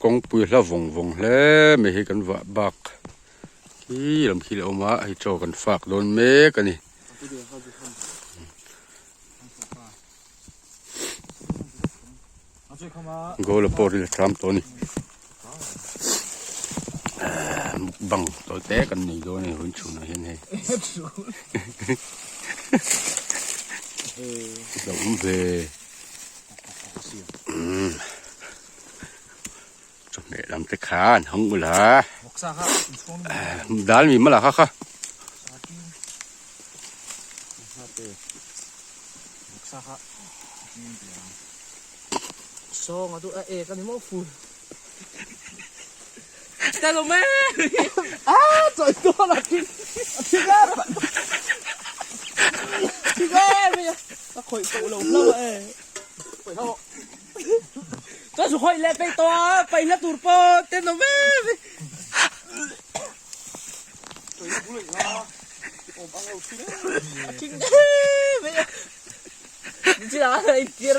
Kawngpui hla vawng vawng hle mai hi kan vah bak khi lam khi la awm a hei chaw kan fak dawn mek a ni. Goal a pawh ril a tram tawh a ni. Mukbang tawi te kan nei dawn a ni hun chhunah hian hei. Lo awm ve. Chawhmeh lam te kha an hawng ula. Dal mi mala kha kha. Song atu a ek ani maw fur. Telo me. Ah, choi to la thi. Thi ga. Thi ga me. A khoi to lo lo e. Khoi ho. Cho su khoi le pe to pai na tur po telo me. Choi na bulai na. Om ang au thi. Thi me. Chỉ là anh kia.